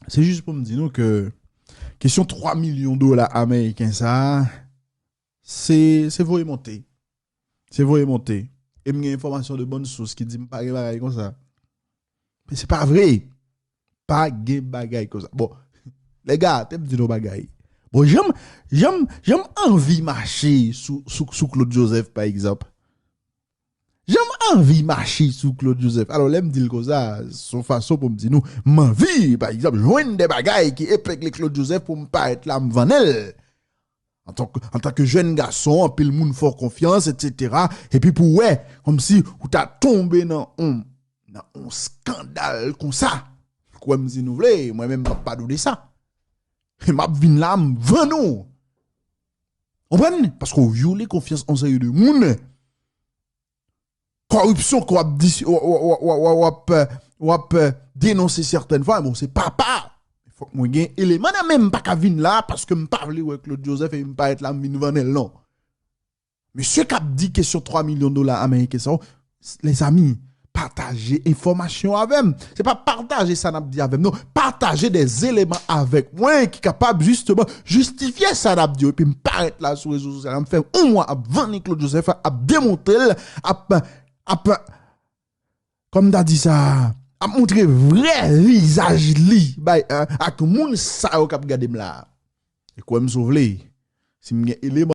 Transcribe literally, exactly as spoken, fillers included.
Se jis pou m di nou ke kesyon twa milyon dola ameriken sa a, se, se voye monte. Se voye monte. E m gen enfòmasyon de bòn sous ki di m pa gen bagay konsa. Men se pa vre. Pa gen bagay konsa. Bon, lè gate m di nou bagay. Bon, jan m, jan m, jan m anvi mache sou, sou, sou Claude Joseph, pa egzanp. Jan m anvi mache sou Claude Joseph. Alò, lè m di l konsa, se yon fason pou m di nou, m anvi, pa egzanp, jwenn de bagay ki epegle Claude Joseph pou m parèt la, m vannen l. Antanke, antanke jèn gason, anpil moun fè w konfyans, etsetera. Epi pou w wè, kòmsi ou ta tonbe nan yon, nan yon skandal konsa. Kwè m si nou vle, mwen menm m p ap padone sa. E m ap vin la, m vann ou. Konprann? Paske w vyole konfyans yon seri de moun. Kòripsyon ke w ap di, w ap, w ap denonse sètèn fwa, bon, se papa. Fòk mwen gen eleman nan men m, m pa ka vin la paske m pa vle wè Claude Joseph e m parèt la, m vin vannen l, non. Mesye k ap di kesyon twa milyon dola ameriken sa yo, lèzami, pataje enfòmasyon avè m. Se pa pataje sa n ap di avè m, non. Pataje de eleman avèk mwen ki kapab jisteman jistifye sa n ap di yo. Epi m parèt la sou rezo sosyal, m fè yon mwa ap vann Claude Joseph, ap demontre l, ap, ap, kòm m ta di sa, ap montre vrè vizaj li bay, ak moun sa yo k ap gade m la. E kwè m si w vle, si m gen eleman